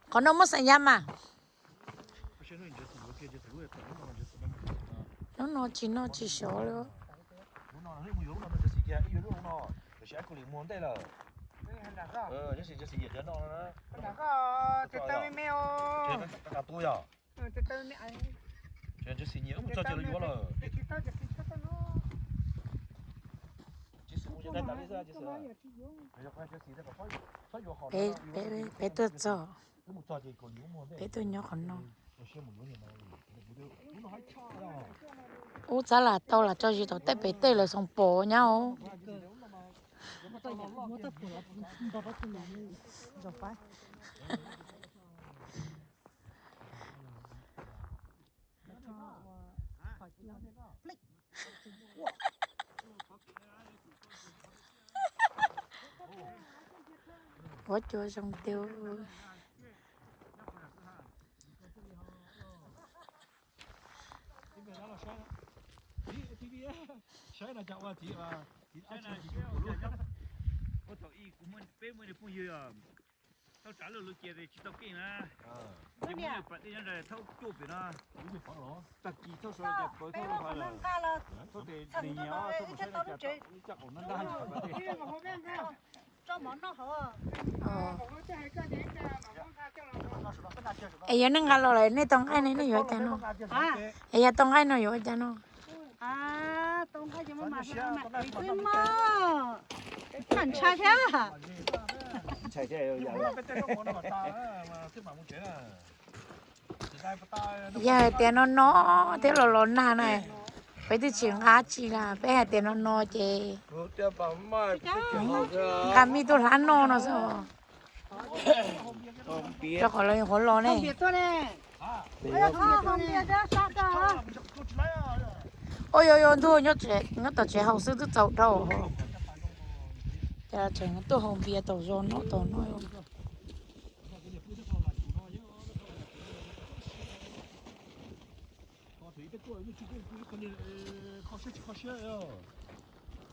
Qhov no muaj xaim yas mas. Hnub no tsis noj tsis sov li. Peb tuaj txog, peb tuaj nyob qhov no. Ub, txav lam tau lam tso zis tom tej pem tej lawm xoom pom nyab os. Huab cua zoo tiag. Es yog nej nqa los lawm nej tau nqaij ne nej yuav ua cas no? Es yog tau nqaij no yuav ua cas no? Yog hais tias no no thiab los los nag na, peb twb tsis nqa tsi na, peb hais tias no no ces nqa mij tuaj hlab noj no xwb. Rau qhov lawv nyuam qhuav los ne. Ua yog yog ntuj nyob tom tsev haus xwb twb txaus dhau. Ces tseem tuaj haus npias tom zos no tom no.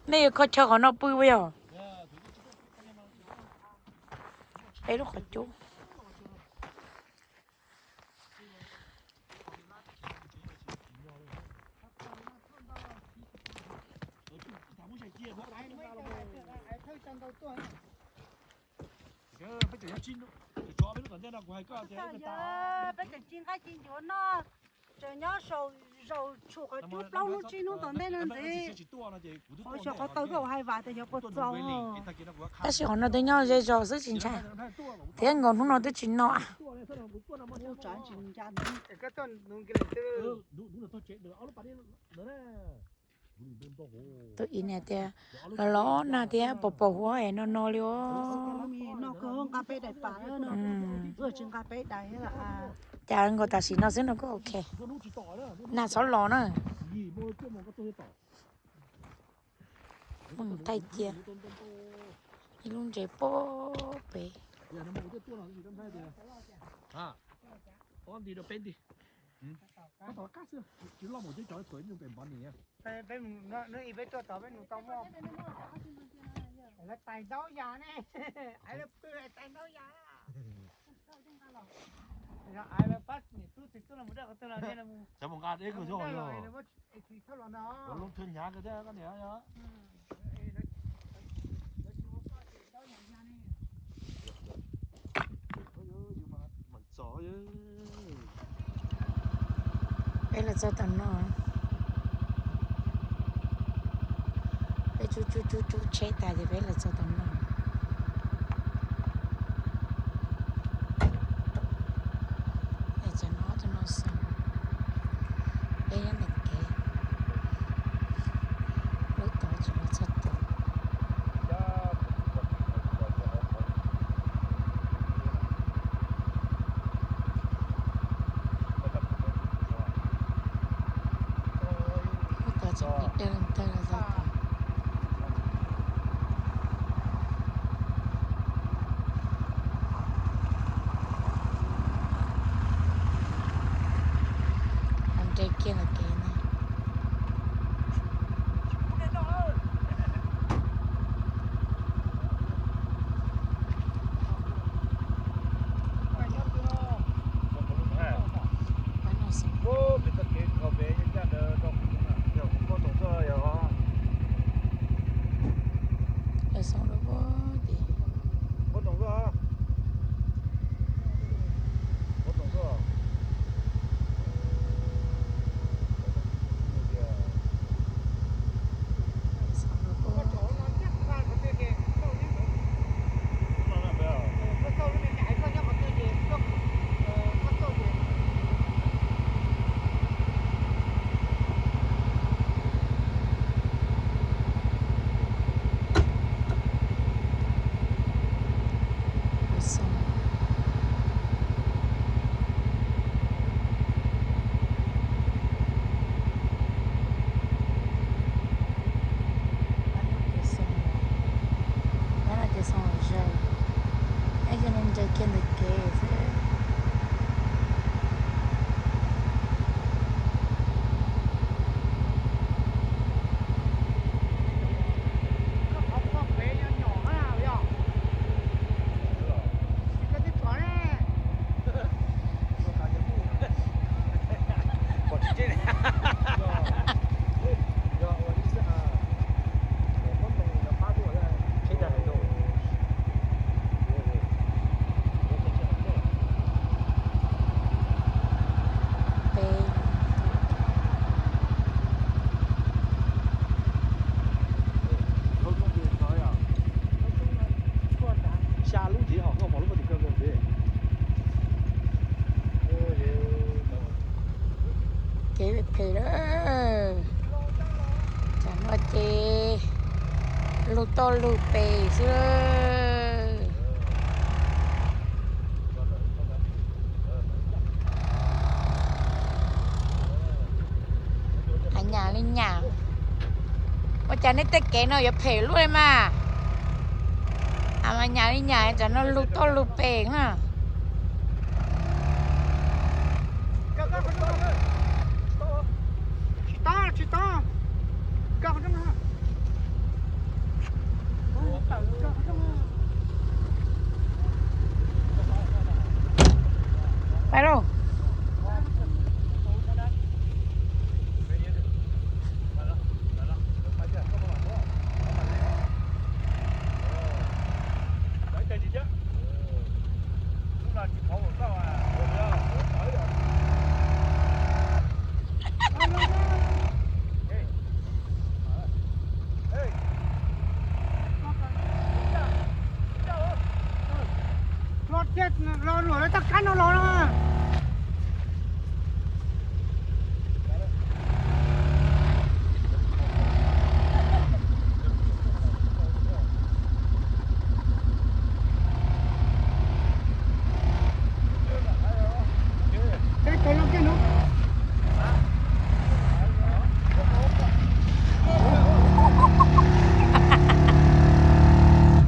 Nej yuav kho chaw qhov no pw puas yog? Peb lub qhov cub. Peb tseem ci nqaij ci ncuav noj, tseem nyob zaum tshum qhov cub plaub hnub tsib hnub tom ntej no ntxiv. Qhov xyov qhov tau tuaj hais vam tias xyov puas txaus. Tab sis qhov no twb nyob ze zos xwb tsis ntshai, thiab nkaus hnub no twb tsis no. Tus ib niam tias los los nag thiab pos pos huab es no no li os. Cas nkaus tam sim no xwb no kuj ok. Nag txhob los na. Mus thaij cia ib lub ntses pob pem. Peb los txog tom no, peb tsuj tsuj tsuj tsuj tsheb tas ces peb los txog tom no. Cov no, cov no xwb, peb nyob ntawm kev, lub tod tsis los txog tod. Lub tod tseem pib dawg ntawg los txog tod. Nres kiag ntawm kev na. Kiag ntawm kev xwb. Kev phem lawm. Tsam no ces lug toj lug pes xwb. Nyas li nyas. Ua cas nej tej kev no yuav phem luaj li mas. Mas nyas li nyas, tsam no lug toj lug pes na. Pais lauj. Los thiab, los luam lawv txoj kab no los no.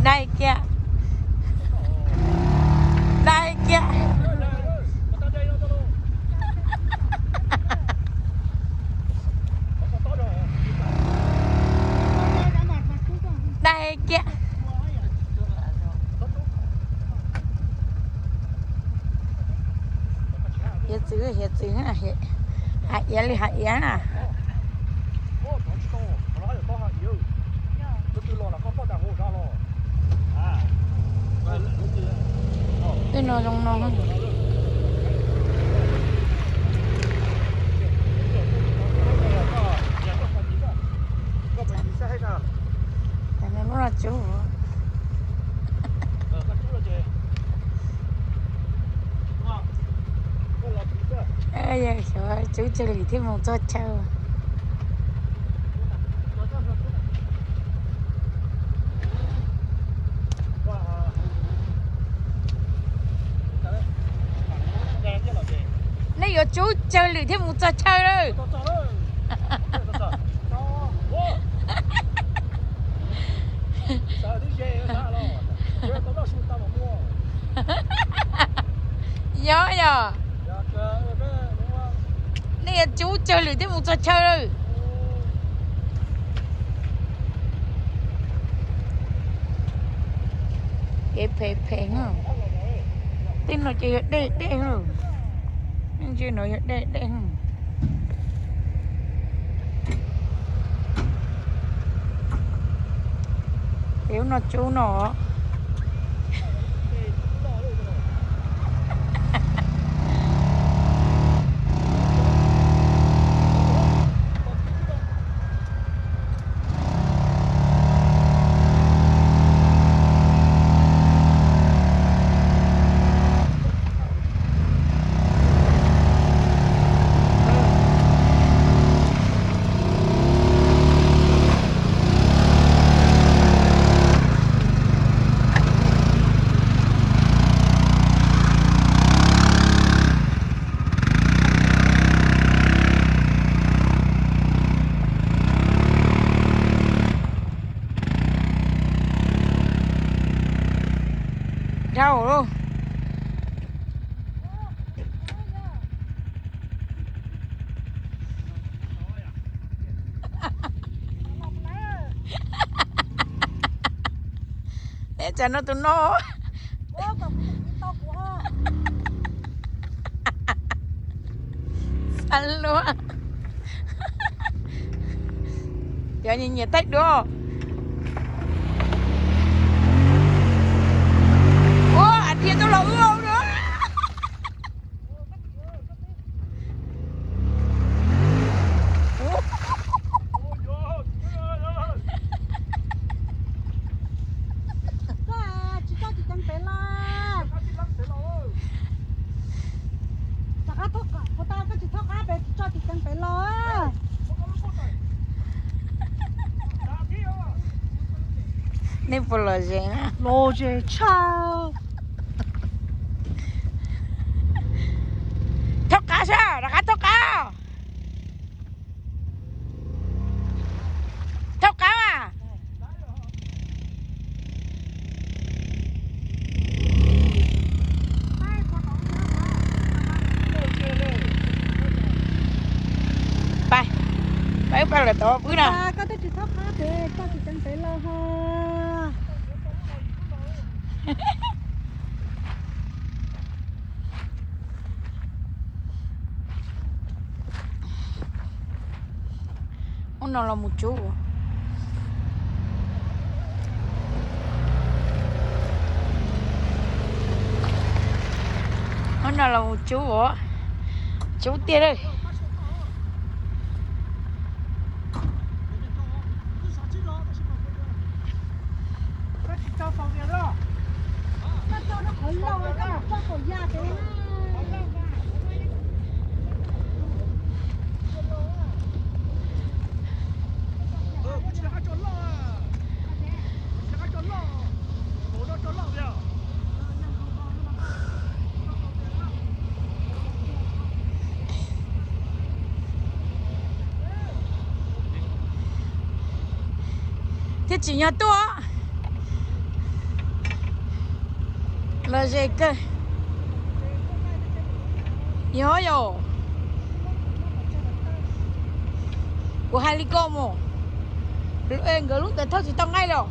Dai kiag. Dai kiag. Dai kiag. Hiav txwv, hiav txwv, hav iav li hav iav na. Tej no zoo no. Lub no tsub. Xyov tsub tsawg lwm thiaj mus txog chaw. Nej yuav tsub tsawg lwm thiaj mus txog chaw lawm. Yog yog. Nej yuav tsub tsawg lwm thiaj mus txog chaw lawm. Kev phem phem. Tej no ces yog dej dej. Ntsis no yog dej dej. Ces lub no tsub no. Dhau lauj. Tsam no tus no. Xav luaj. Cov nyiam nyiam taij duab. Ua, a dhia tuaj los wb no. Koj tsis tso tis ceev pem los. Rov qab thauj, kuv tau koj tsis thauj qab pem, tsis tso tis ceev pem los. Nej puas lom zem na? Lom zem tshaj. Thauj qab sab, rov qab thauj qab. Thauj qab mas. Pab, pab wb pab lawm tod wb na. Koj twb tsis txhob qab pem, koj tsis ceev pem los ho. Ub no los mus tsub. Ub no los mus tsub os. Tsub tiag lawm. Thiab tsim nyog tuaj. Los ze kawg. Yog yom. Kuv hais li ko mus, nkawd lub ntawd thauj tsis tau nqaij los.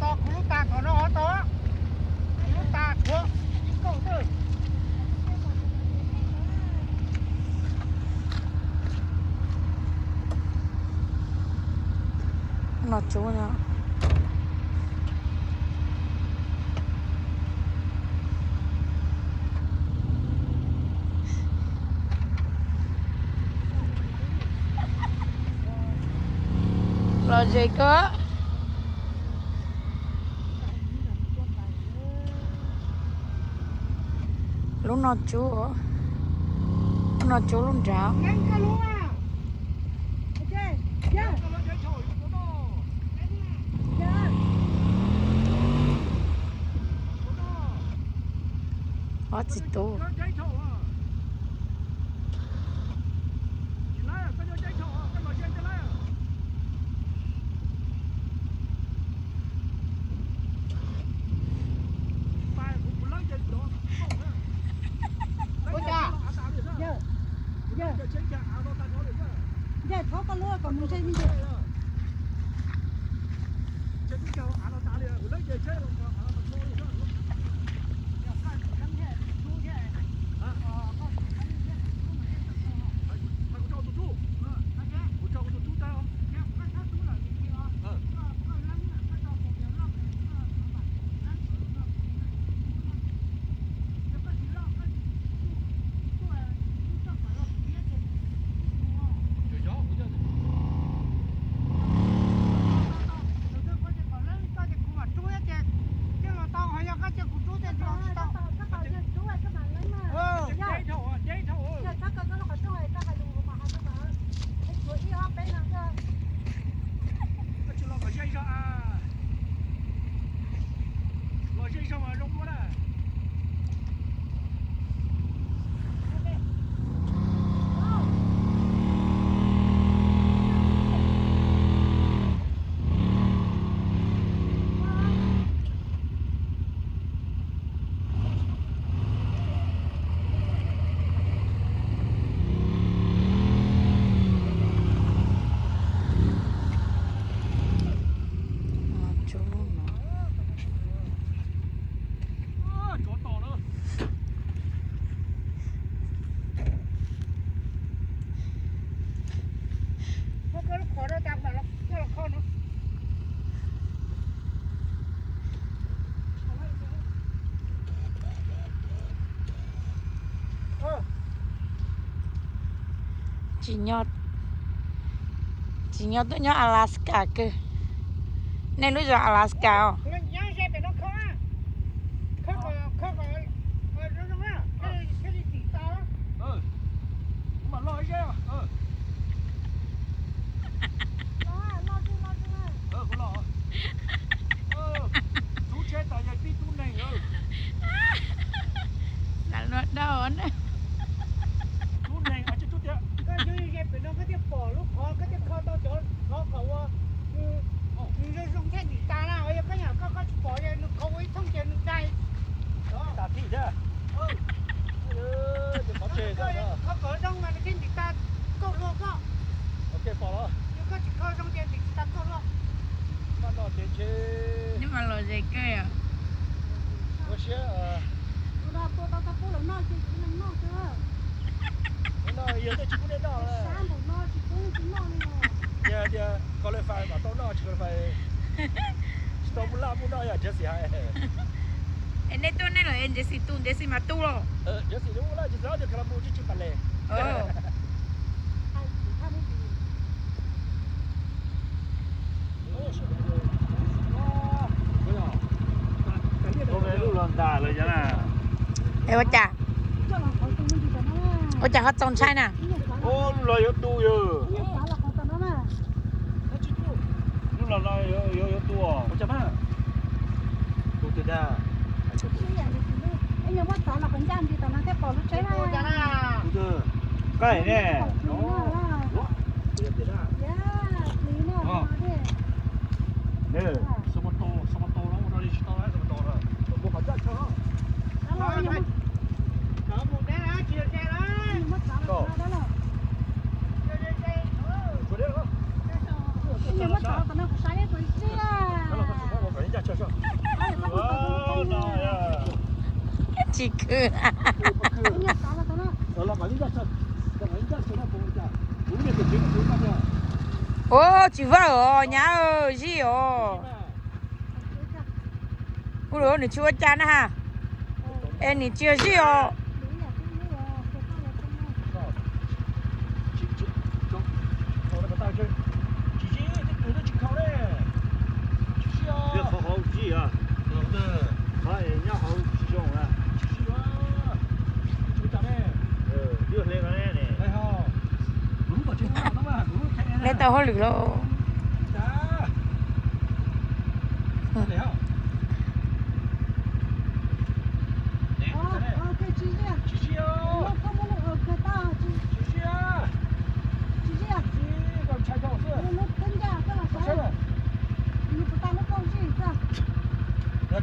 Tos kuv lub tas kom no tau, kuv lub tas tshuav ib kauj xwb. No tsub no. Los ze kawg. Lub no tsub, lub no tsub lub nrad. Ob txiv tub. Tsim nyog, tsim nyog tuaj nyob Alaska kawg. Nej lub zos Alaska os? Lub neeg, koj thiaj pom lub qhov koj thiaj kho tau cov qhov kom ua zoo zoo thiaj dim tas na, yog koj nyam koj koj tsis pom nws qhov ua ib thooj ces nws dai. Kho kom zoo mas nws thiaj dim tas kauj hlua koj. Yog koj tsis kho zoo ces dim tsis tas kauj hlua. Neb mas lom zem kawg yom. Ua siab, ua no tua tau tau pub lawv noj ces kuv noj xwb. No yog nej tsis pub nej noj, sab npaum no tsis pub tsis noj li os. Yog tias qualify mam tau noj, tsis qualify tsis tau muaj laj muaj noj yom, Jesse hais. Es nej tuaj nej los es Jesse tu, Jesse mas tu los. Jesse lub laj Jesse tias kha la mus tsis tsis pas les. Ua cas, ua cas ho txaus ntshai na? Lub los yuav tu yog. Lub los no yuav tu os. Koj ne. Tsis khw. Ua tsis vawj os nyab, zij os. Kuv luv nws tsis ua cas na ha. Es nws tsis yog zij os. Neb tau hauj lwm lauj.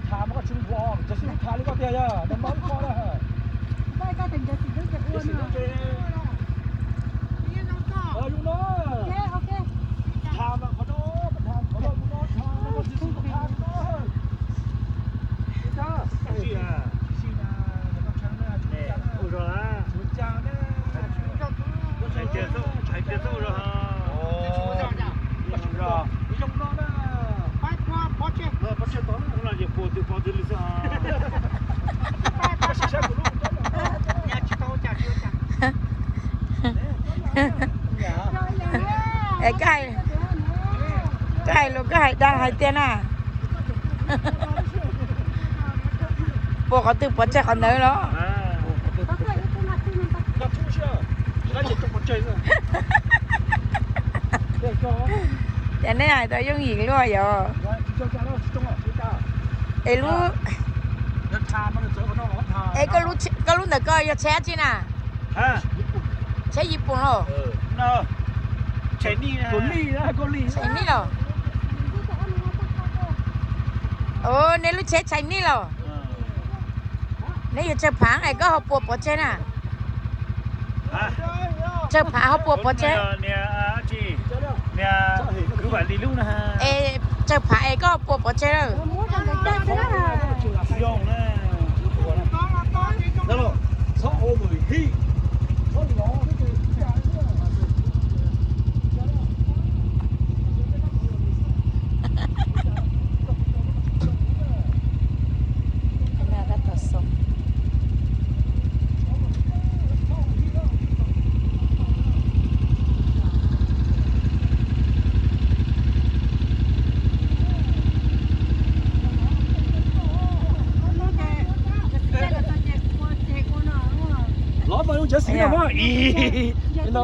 Tham mas koj tsis nqua, cov xwb tham li koj tiag yog nws mob ib qho na. Zoo no. Tham mas qhov no, tham qhov no, tham no, tham no. Koj hais lus koj hais dag hais tiag na. Puas qhov twg pov tseg qhov ntawd los? Ces nej hais tau yooj yim luaj yog. Es lub, es koj lub ntawm ko yog tsheb dab tsi na? Tsheb Yij Pooj los? Tsheb Yij los? Nej lub tsheb Chinese los? Neb yog tsawg phav es koj ho puas pov tseg na? Tsawg phav ho puas pov tseg? Es tsawg phav es koj ho puas pov tseg lawm? Cov xim no mas i no.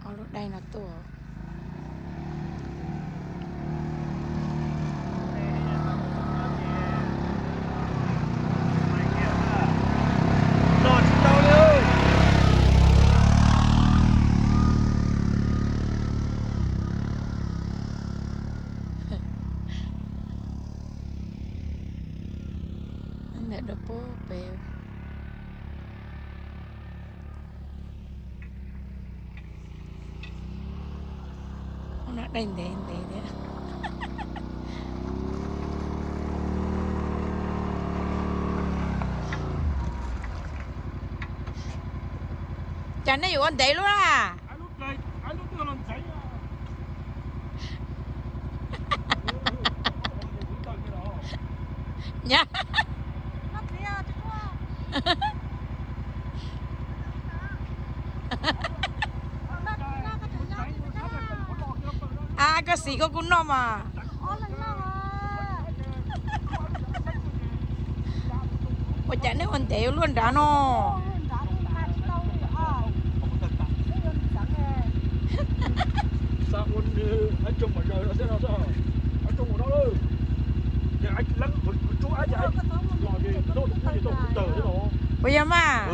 Ob lub dej no tuaj. Ntawm rau puag pem. Ub, no dej ntev ntev thiab. Cas nej yuav ua ntev lub na? Nyab. A, koj xis koj kuj noj mas. Ua cas nej ua ntev luaj nrad no? Puas yog mas?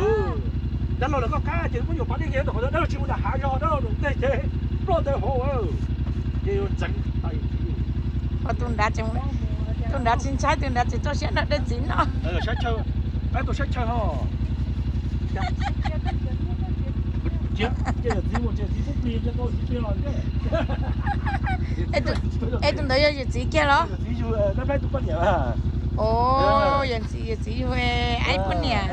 Dab los lawm koj qab ces muab nyuam pab dej kiag tom qhov dab los tsis mus nram hav zog dab los nram tej ces ploj ntawd hauv ces yuav ntxeev. Tus nrad, tus nrad tsis ntshai, tus nrad tsis txaus siab noj dej txiv no. Saib chaw, tus saib chaw ho. Es tus ntawd yog yawm txiv kiag los? Yawm txiv yug, yawm txiv yug, yawm txiv yug, aib poj niam.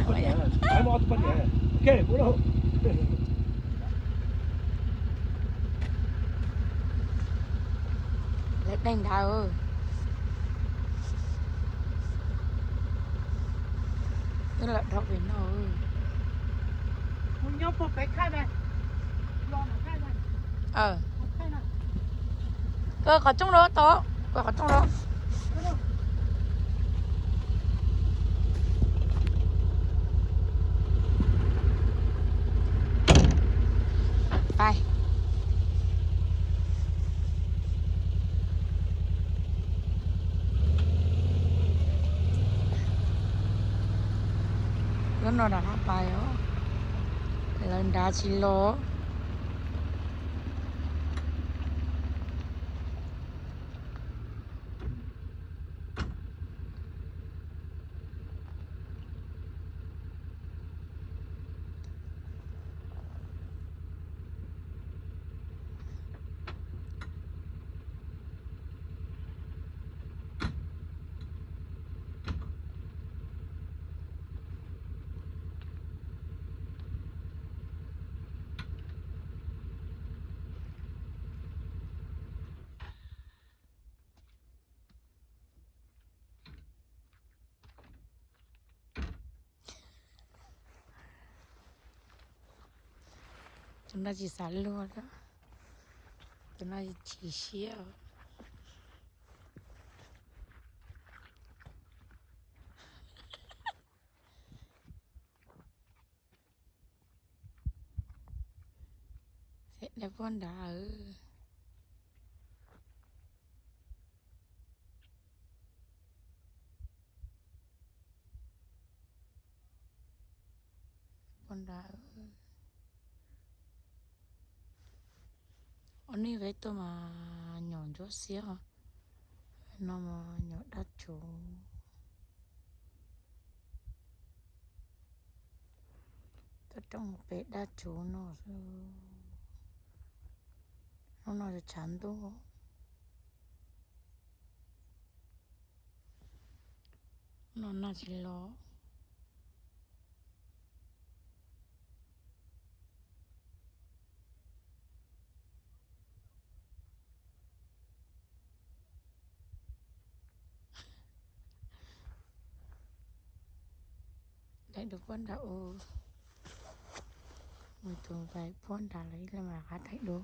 Lawv deeg ntawd. Wb lam dhau pem no. Kaw qhov rooj los tau, kaw qhov rooj los. Pais. Lub no rov qab pais os, lawv nrad tsis los. Tus no tsis xav luag, tus no chim siab. Daim puag nrad. Puag nrad. Ob nij qe tuaj mas nyuam ntsuab xiab os. No mas nyuam dab tsuv. Tuaj rooj pem dab tsuv no xwb. Hnub no tshav ntuj. No nag tsis los. Daim dub puag nrad u. Mus tus vaim puag nrad lawm ib leeg mas qab daim dub.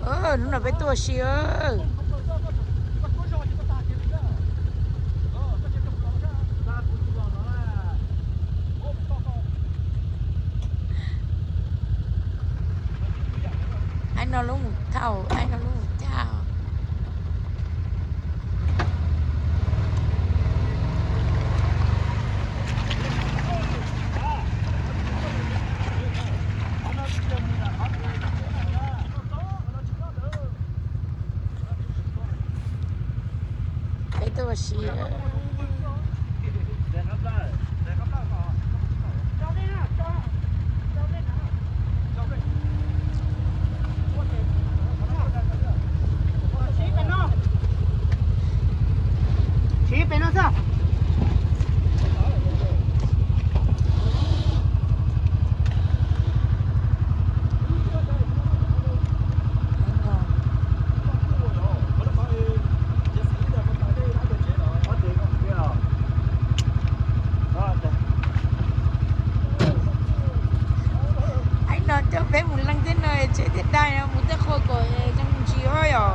Hnub no peb tuaj ua si. Aib no lub mus thauj, aib no lub mus thauj. Peb tuaj ua si. Aib no coj peb mus leej thiab no, tsev thiab dai no mus tej qhua kom zoo ntsis os yom.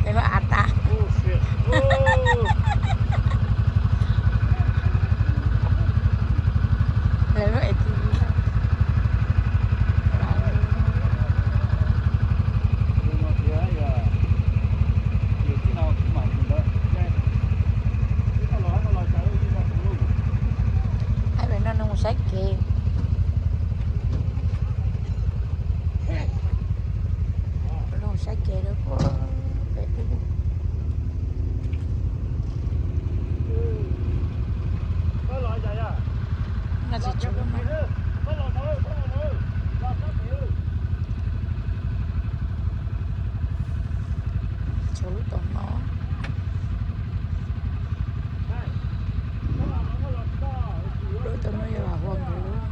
Lawv lub av tas. Lawv lub av tas. Ab, pem no nws mus saib kev. Nws mus saib kev lawm puag pem twg. No tsis tshuav lub no. Tshuav lub tom no. Lub tom no yog Vam Huas nkawd lub.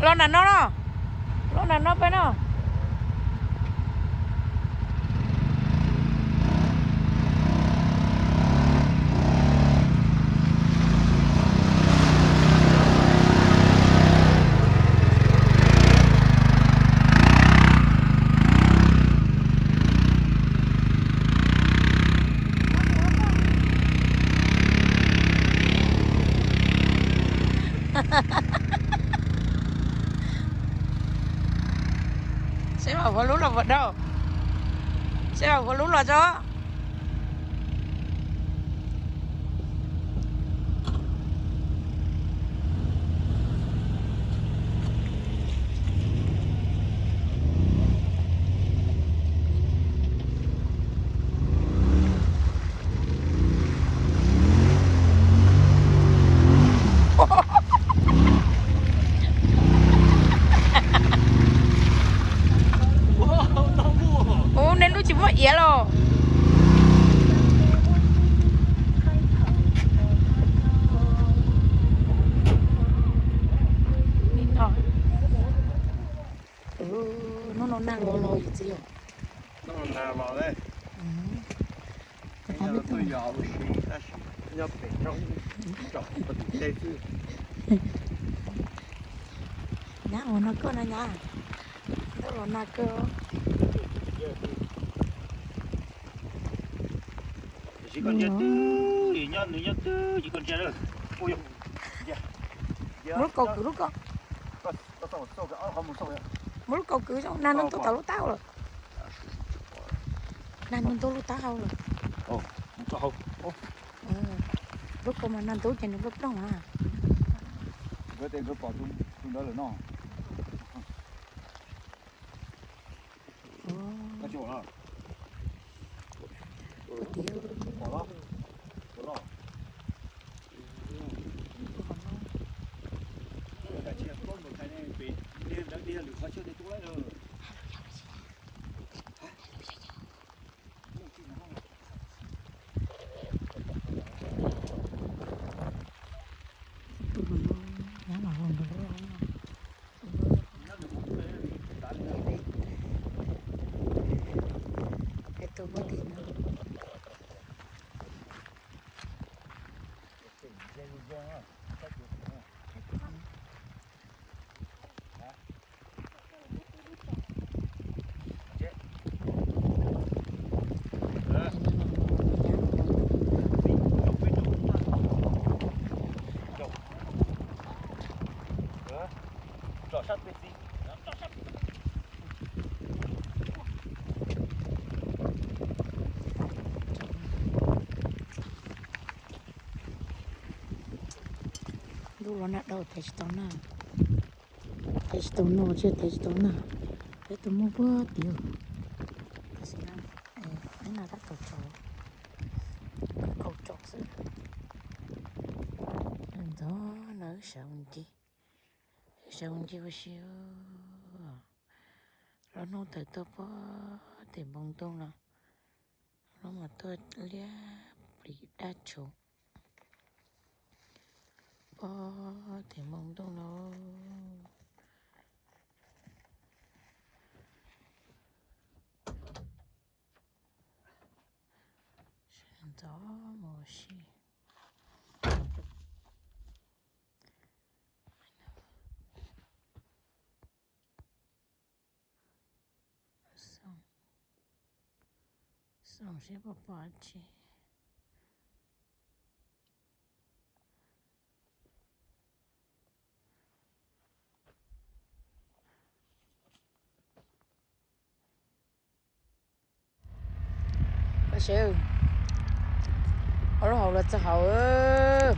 Los nram no no. Los nram no peb no. Seb Vam Huas lub los puas dau. Seb Vam Huas lub los tso. Los ne, tuaj yos ua si tab sis nyob pem roob tsom tus teb xwb. Nyab ua no koj no nyab, ntuj los nag kawg. Tiam sis koj ntsia twb nyob, nws nyob twb ces koj ntsia. Muab lub kaus kwv lub ko. Muab lub kaus kwv zoo, nag ntoo tuaj tom lub taub hau lawm. Nag ntoo tuaj lub taub hau lawm. Lub ko mas nag ntoo ces nws plooj plooj na. Nkawd tias nkawd pom tus ntawd lawm no. Ntuj los nag dhau, tes tsis tau nag. Tes tsis tau nag, tes tsis tau nag. Peb tus muaj puag tim. Tab sis no tab tom tsaus, kaum tsaus xwb. Ntxov no wb sawv ua ncig, wb sawv ua ncig ua si. Los hnub tawm tuaj puag tim npoo ntuj no, los mas tuaj liab plis dab tshuv puag tim npoo ntuj no. Ntxov mus ua si. Xoom seb puas pom tsi. Koj saib, ob lub hauv los txog hauv,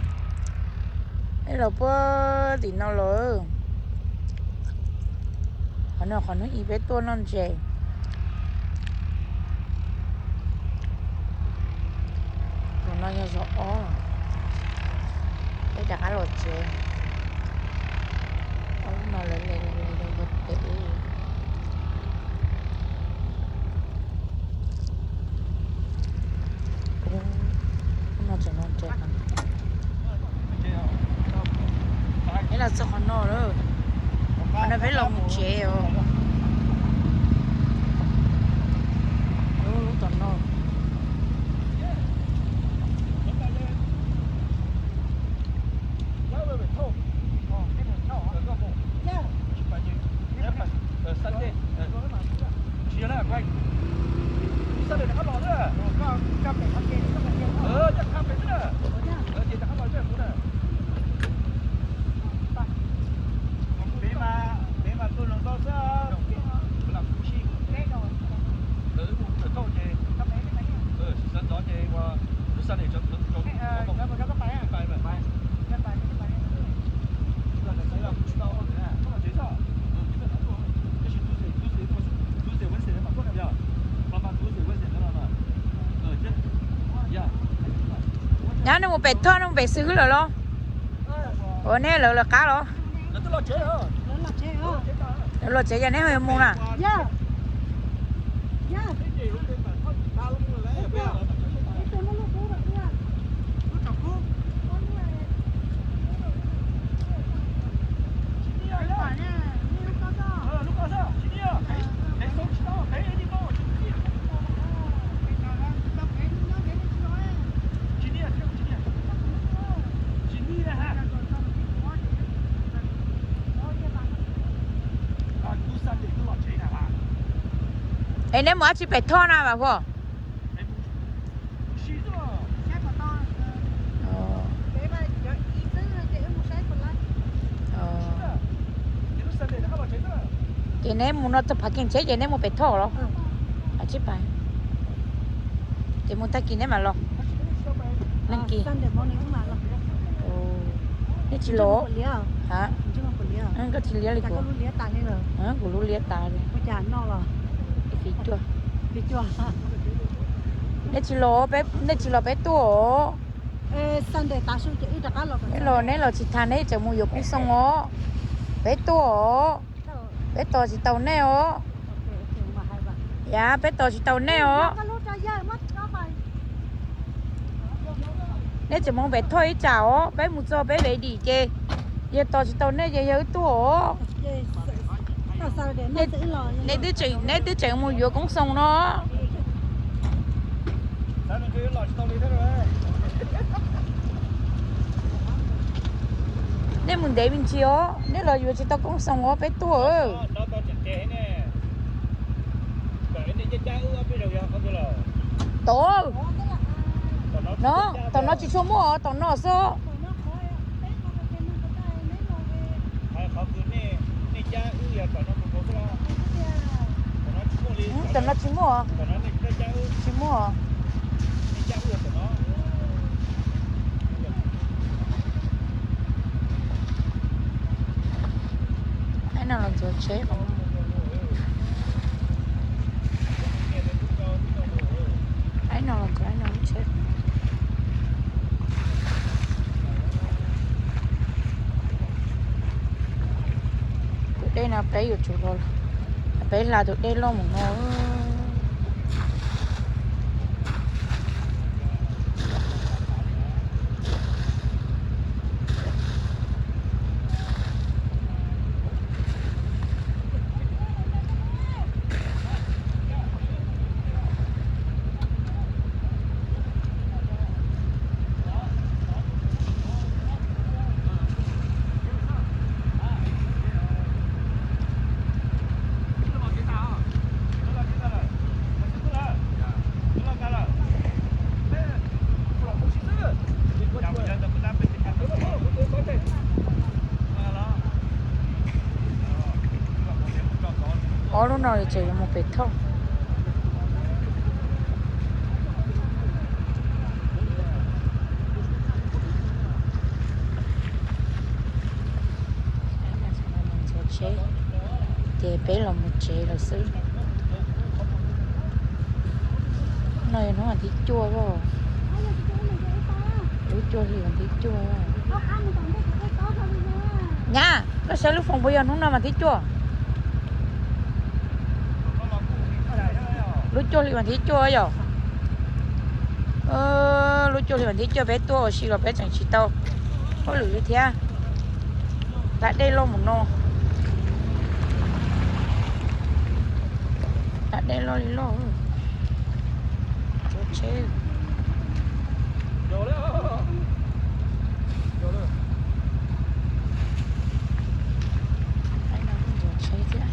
ib los puag tim no los. Qhov no qhov hnub ib peb tuaj noj ntses. Qhov no yog zos ob, peb rov qab los tsev. Ob lub no lawv les los yog pem. Ub, ub no tseem no ntses. Peb los txog qhov no lawm. Qhov no peb los mus tsev os. Lub, lub tom no. Nyab, nej mus pem thoj, nej mus pem xib hwb lawm los? Ua, nej lawv lawv qab los? Lawv los tsev, yog nej ho yuav mus na? Neb mus dab tsi pem Thoj na Vam Huaj? Ces neb mus no txog Phav Kees tsheb ces neb mus pem Thoj los? Ces mus tag kis neb mam los. Neb tsis los? Koj tsis liab li kuv. Kuv lub liab tas li. Neb tsis los, neb tsis los peb tuaj os. Neb los, neb los tsis tas neb tseem mus yuav Koob Xoo os. Peb tuaj os. Peb tos tsis tau nej os. Yam, peb tos tsis tau nej os. Neb tseem mus pem Thoj ib tsam os, peb mus txog peb ve dim ces yog tos tsis tau nej ces yog wb tuaj os. Neb twb tseem, neb twb tseem mus yuav Koob Xoo no. Nej mus ntev me ntsis os, neb los yuav tsis tau Koob Xoo os, peb tuaj. Tom, no, tom no tsis tshua muaj os, tom no xwb. Tom no tsis muaj, tsis muaj. Aib no los ntxuav tsheb. Aib no los ntxuav, aib no lub tsheb. Tus dej no peb yuav tsum los, peb hla tus dej loj mus no. Ob lub no tseem yuav mus pem Thoj. Ces peb los mus tsev lawm xwb. No yog hnub vas thib cuaj, lub cuaj hli vas thib cuaj. Nyab, koj saib lub foos puas yog hnub no vas thib cuaj? Lub cuaj hli vas thib cuaj yom. Lub cuaj hli vas thib cuaj peb tuaj ua si los peb tseem tsis tau hauj lwm li thiab. Tag dej loj mus no. Tag dej loj li loj. Tsuav tsheb. Aib no kuj ntxuav tsheb thiab.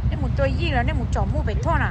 Nej mus tua yij los nej mus tsom muj pem Thoj na?